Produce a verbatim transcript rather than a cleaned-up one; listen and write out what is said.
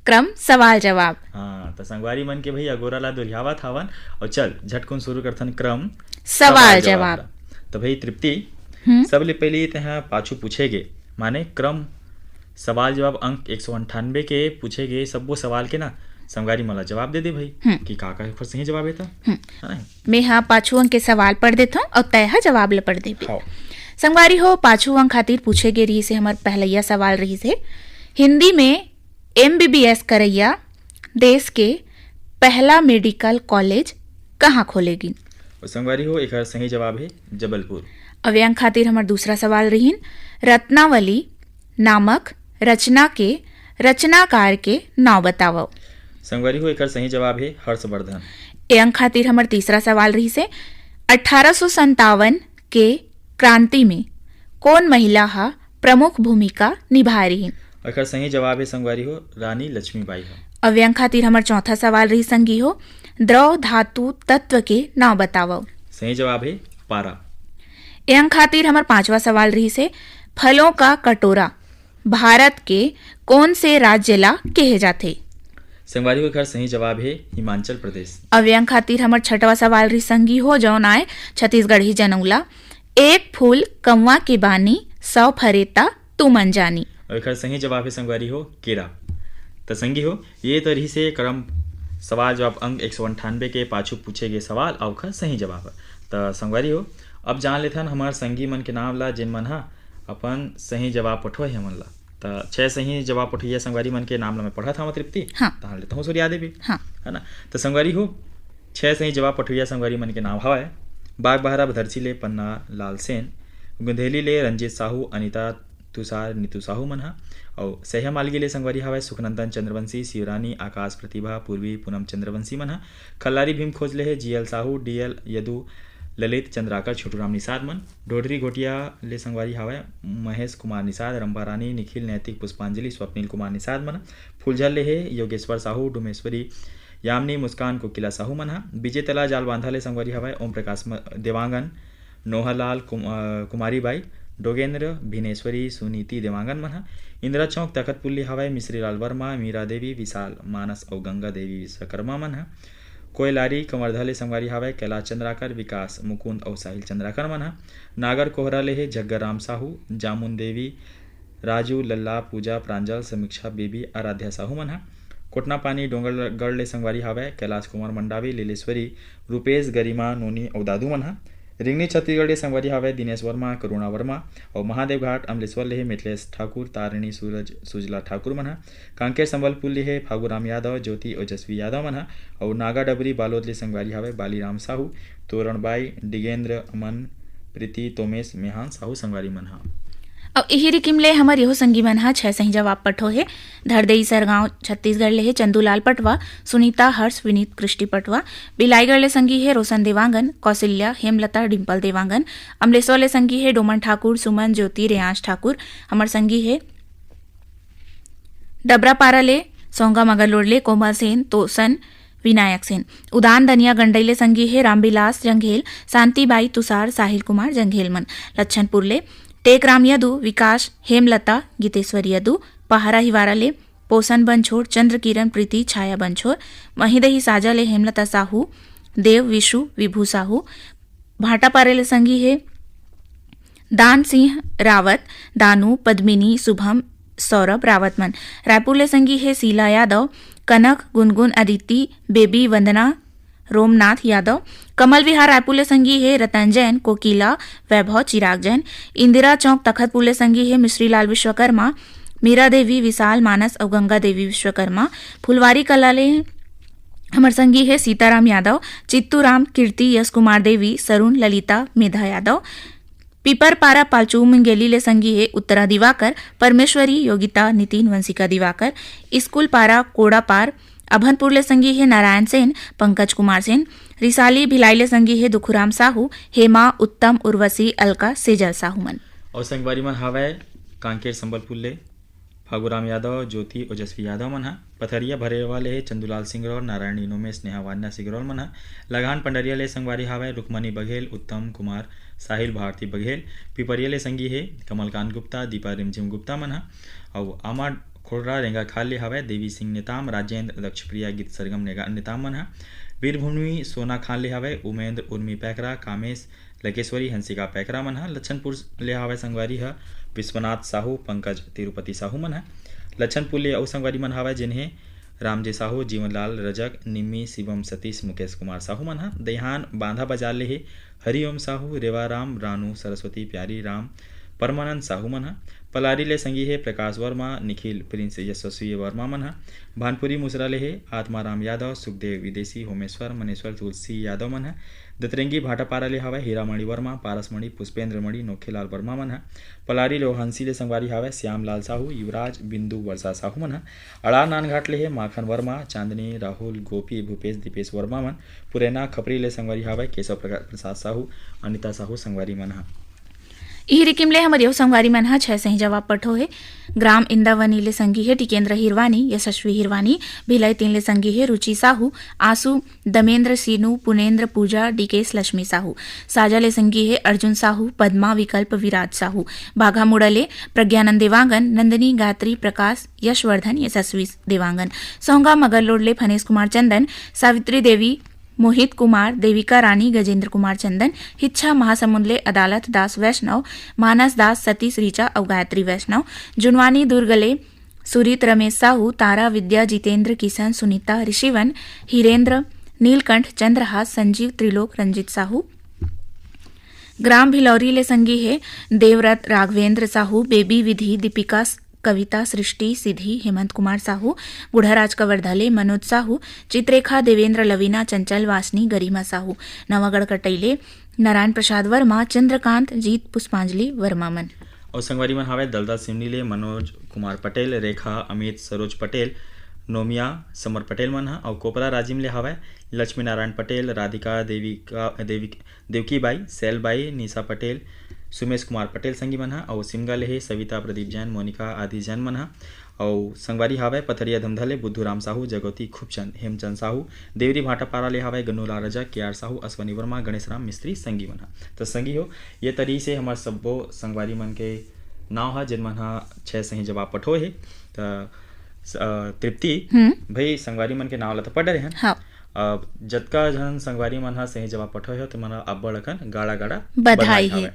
क्रम सवाल जवाब। हाँ, त संगवारी मन के भाई अगोरा ला दोहरावत हावन। और चल, झटकुन शुरू करथन क्रम सवाल सवाल जवाब जवाब। ला। त भाई तृप्ति, हम्म। सबले पहले तेहा पाछू पूछे गे, माने क्रम सवाल जवाब अंक एक सौ अंठानबे के पूछे गे सब्बो सवाल के ना संगवारी मन ला जवाब दे दे भाई, हम्म। कि का का एखर सही जवाब हे त, हम्म। है ना? मैं हा पाछू अंक के सवाल पढ़ देथव और तय हा जवाब ल पढ़ देबे। हाँ। संगवारी हो, पाछू अंक खातिर पूछे गे रहिस हे हमर पहलैया सवाल रहिस हे, हिंदी में एमबीबीएस करैया देश के पहला मेडिकल कॉलेज कहाँ खोले गिन? और संगवारी हो, एकर सही जवाब हे जबलपुर। अव्यांक खातिर हमर दूसरा सवाल रहिन, रत्नावली नामक रचना के रचनाकार के नाव बतावव। संगवारी हो, एकर सही जवाब हे हर्षवर्धन। ए अंक खातिर हमर तीसरा सवाल रहिस हे, अठारह सौ संतावन के क्रांति में कोन महिला ह प्रमुख भूमिका निभाए रहिन? एकर सही जवाब हे संगवारी हो, रानी लक्ष्मीबाई ह। अव्यांक खातिर हमर चौथा सवाल रहिस संगी हो, द्रव धातु तत्व के नाव बतावव। सही जवाब हे पारा। ए अंक खातिर हमर पांचवा सवाल रहिस हे, फलों का कटोरा भारत के कोन से राज्य ला केहे जाथे? संगवारी हो, एकर सही जवाब हे हिमाचल प्रदेश। अव्यांक खातिर हमर छठवा सवाल रहिस संगी हो, जौन आय छत्तीसगढ़ी जनउला, एक फूल कौवा के बानी, सौ फरे त तुमन जानी। और एकर सही जवाब हे संगवारी हो केरा। त संगी हो, ये तो रहिस हे क्रम सवाल जवाब अंक एक सौ अंठानबे के पाछू पूछे गे सवाल और ओकर सही जवाब। त संगवारी हो, अब जान लेथन हमर संगी मन के नाम ला, जेन मन ह अपन सही जवाब पठोए हे हमन ला। त छह सही जवाब पठोइया संगवारी मन के नाम ला मैं पढ़त हवं तृप्ति। हाँ। तहां ले तहूं सुरिया देबे। हाँ। है ना? त संगवारी हो, छह सही जवाब पठोइया संगवारी मन के नाम हवय, बागबाहरा भदरसी ले पन्ना लाल सेन, गुंदेली ले रंजीत साहू, अनिता तुषार, नीतू साहू मन ह, अउ सहिया मालगी ले संगवारी हवय सुखनंदन चंद्रवंशी, शिवरानी, आकाश प्रतिभा, पूर्वी, पूनम चंद्रवंशी मन ह, खल्लारी भीम खोज ले हे जीएल साहू, डीएल यदु, ललित चंद्राकर, छोटूराम निषाद मन, ढोढरी घोटिया ले संगवारी हवय महेश कुमार निषाद, रंभा रानी, निखिल नैतिक, पुष्पांजलि, स्वप्निल कुमार निषाद मन, फूलझर ले हे योगेश्वर साहू, डुमेश्वरी, यामिनी, मुस्कान, कोकिला साहू मन ह, विजय तला जालबांधा ले संगवारी हवय ओम प्रकाश म-, देवांगन, नोहरलाल कुम-, अ, कुमारी बाई, डोगेंद्र, भिनेश्वरी, सुनीति देवांगन मन ह, इंदिरा चौक तखतपुर ले हवय मिश्री लाल वर्मा, मीरा देवी, विशाल, मानस अउ गंगा देवी विश्वकर्मा मन ह, कोयलारी कवर्धा ले संगवारी हवय कैलाश चंद्राकर, विकास, मुकुंद अउ साहिल चंद्राकर मन ह, नागर कोहरा ले हे झग्गर राम साहू, जामुन देवी, राजू, लल्ला, पूजा, प्रांजल, समीक्षा, बेबी, आराध्या साहू मन ह। कोटनापानी डोंगरगढ़ ले संगवारी हावय कैलाश कुमार मंडावी, लीलेश्वरी, रूपेश, गरिमा, नोनी अउ दादू मन ह। रिंगनी छत्तीसगढ़ ले संगवारी हावय दिनेश वर्मा, करुणा वर्मा अउ महादेवघाट अमलेश्वर ले हे मिथिलेश ठाकुर, तारिणी, सूरज, सुजला ठाकुर मन ह। कांकेर संबलपुर ले हे फागुराम यादव, ज्योति, ओजस्वी यादव मन ह। अउ नागा डबरी बालोद ले संगवारी हावय बालीराम साहू, तोरण बाई, डिगेंद्र, अमन, प्रीति, तोमेश, मेहान साहू संगवारी मन ह। अउ इही रिकिम ले हमर यहू संगी मन ह छह सही जवाब पठो हे। धरदेई सरगांव छत्तीसगढ़ ले हे चंदूलाल पटवा, सुनीता, हर्ष, विनीत, कृष्टि पटवा। बिलाईगढ़ ले संगी हे रोशन देवांगन, कौशल्या, हेमलता, डिंपल देवांगन। अमलेश्वर ले संगी हे डोमन ठाकुर, सुमन, ज्योति, रेयांश ठाकुर। हमर संगी हे डबरापारा ले सोंगा मगरलोड ले कोमल सेन, तोसन, विनायक सेन। उदान दनिया गंडई ले संगी हे रामविलास जंघेल, शांतिबाई तुषार, साहिल कुमार जंघेल मन। लच्छनपुर ले टेकराम यदु, विकास, हेमलता, गीतेश्वर यदु। पहारा हिवारा ले पोसन बनछोड़, चंद्रकिरण, प्रीति, छाया बनछोड़। महिदही साजा ले हेमलता साहू, देव, विशु, विभू साहू। भाटापारा ले संगी हे दान सिंह रावत, दानू, पद्मिनी, शुभम, सौरभ रावत मन। रायपुर ले संगी हे शीला यादव, कनक, गुनगुन, अदिति, बेबी, वंदना, रोमनाथ यादव। कमल विहार रायपुर ले संगी हे रतन जैन, कोकिला, वैभव, चिराग जैन। इंदिरा चौक तखतपुर ले संगी हे मिश्रीलाल विश्वकर्मा, मीरा देवी, विशाल, मानस अउ गंगा देवी विश्वकर्मा। फुलवारी कला ले हमर संगी हे सीताराम यादव, चित्तू राम, कीर्ति, यश कुमार देवी, सरुण, ललिता, मेधा यादव। पीपरपारा पालचू मुंगेली ले संगी हे उत्तरा दिवाकर, परमेश्वरी, योगिता, नितिन, वंशिका दिवाकर। स्कूल पारा कोड़ापार अभनपुर ले संगी हे नारायण सेन, पंकज कुमार सेन। रिसाली भिलाई ले संगी हे दुखुराम साहू, हेमा, उत्तम, उर्वशी, अलका, सेजल साहू मन। अउ संगवारी मन हावय कांकेर संबलपुर ले फागुराम यादव, ज्योति, ओजस्वी यादव मन ह। पथरिया भरेवा ले हे चंदूलाल सिंगरौर, नारायणी नोमेश, नेहा वान्या सिंगरौर मन ह। लगान पंडरिया ले संगवारी हावय रुक्मणी बघेल, उत्तम कुमार, साहिल भारती बघेल। पिपरिया ले संगी हे कमलकांत गुप्ता, दीपा रिमझिम गुप्ता मन ह। अउ आमा खोड़रा रेंगा खाल ले हवय देवी सिंह नेताम, राजेंद्र दक्षप्रिया गीत सरगम नेगा-, नेताम मन ह। वीरभूमि सोना खान ले हवय उमेंद्र उर्मी पैकरा, कामेश लकेश्वरी हंसिका पैकरा मन ह। लक्षनपुर ले हवय संगवारी ह विश्वनाथ साहू, पंकज तिरुपति साहू मन ह। लक्षनपुर ले अउ संगवारी मन हवय जिन्हें रामजी साहू, जीवनलाल रजक, निम्मी शिवम सतीश, मुकेश कुमार साहू मन ह। दईहान बांधा बाजार ले हे हरिओम साहू, रेवा राम, रानू सरस्वती, प्यारी राम, परमानंद साहू मन ह। पलारी ले संगी हे प्रकाश वर्मा, निखिल, प्रिंस यशस्वी वर्मा मन ह। भानपुरी मुसरा ले हे आत्माराम यादव, सुखदेव विदेशी, होमेश्वर, मनेश्वर, तुलसी यादव मन ह। दतरेंगी भाटापारा ले हवय हीरामणि वर्मा, पारसमणि, पुष्पेंद्र मणि, नोखेलाल वर्मा मन ह। पलारी ले हंसी ले संगवारी हवय श्यामलाल साहू, युवराज, बिंदु, वर्षा साहू मन ह। अड़ार नानघाट ले हे माखन वर्मा, चांदनी, राहुल, गोपी, भूपेश, दीपेश वर्मा मन। पुरैना खपरी ले संगवारी हवय केशव प्रका-, प्रसाद साहू, अनिता साहू संगवारी मन ह। इही रिकिम ले हमर यो संगवारी मन ह छै सही जवाब पठो हे। ग्राम इंदावनी ले संगी हे टिकेंद्र हिरवानी, यशस्वी हिरवानी, भिलाई तीन ले संगी हे रुचि साहू, आंसू दमेंद्र सीनू, पुनेंद्र पूजा, डीकेश लक्ष्मी साहू। साजा ले संगी हे अर्जुन साहू, पद्मा विकल्प विराज साहू। बाघा मुड़ा ले प्रज्ञानंद देवांगन, नंदिनी गायत्री प्रकाश, यशवर्धन यशस्वी देवांगन। सोंगा मगरलोड ले फनेश कुमार चंदन, सावित्री देवी, मोहित कुमार, देविका रानी, गजेंद्र कुमार चंदन। हिच्छा महासमुंद ले अदालत दास वैष्णव, मानस दास, सतीश रीचा अउ गायत्री वैष्णव। जुनवानी दुर्ग ले सुरीत रमेश साहू, तारा विद्या, जितेंद्र, किशन, सुनीता, ऋषिवन, हिरेंद्र, नीलकंठ, चंद्रहास, संजीव, त्रिलोक, रंजीत साहू। ग्राम भिलौरी ले संगी हे देवरत, राघवेंद्र साहू, बेबी विधि, दीपिका, कविता, सृष्टि, सिद्धि, हेमंत कुमार साहू। बुढ़ाराज कवर्धा ले मनोज साहू, चित्रेखा, देवेंद्र, लवीना, चंचल, वासनी, गरिमा साहू। नवागढ़ कटई ले नारायण प्रसाद वर्मा, चंद्रकांत, जीत, पुष्पांजलि वर्मा मन। अउ संगवारी मन हावय दलदल सिवनी ले मनोज कुमार पटेल, रेखा, अमित, सरोज पटेल, नोमिया, समर पटेल मन ह। अउ कोपरा राजिम ले हावय लक्ष्मी नारायण पटेल, राधिका, देविका, देविक-, देवकी बाई, सैल बाई, निशा पटेल, सुमेश कुमार पटेल संगी मन ह। अउ सिमगा ले हे सविता, प्रदीप जैन, मोनिका आदि जैन मन ह। अउ संगवारी हावय पथरिया धमधा ले बुद्धू राम साहू, जगौती खूबचंद, हेमचंद साहू, देवरी भाटापारा ले हावय गन्नूलाल रजक, के आर साहू, अश्वनी वर्मा, गणेश राम मिस्त्री संगी मन ह। त संगी हो, ये तरी से हमर सब्बो संगवारी मन के नाव ह, जेन मन ह छै सही जवाब पठोए हे। त स-, अ, तृप्ति, हम्म। भाई संगवारी मन के नाव ल त पढ़ डरे हन। हाँ। अब जतका झन संगवारी मन ह सही जवाब पठोए हो, तुमन ल अब्बड़ अकन गाड़ा गाड़ा बधाई बधाई हे। हावय।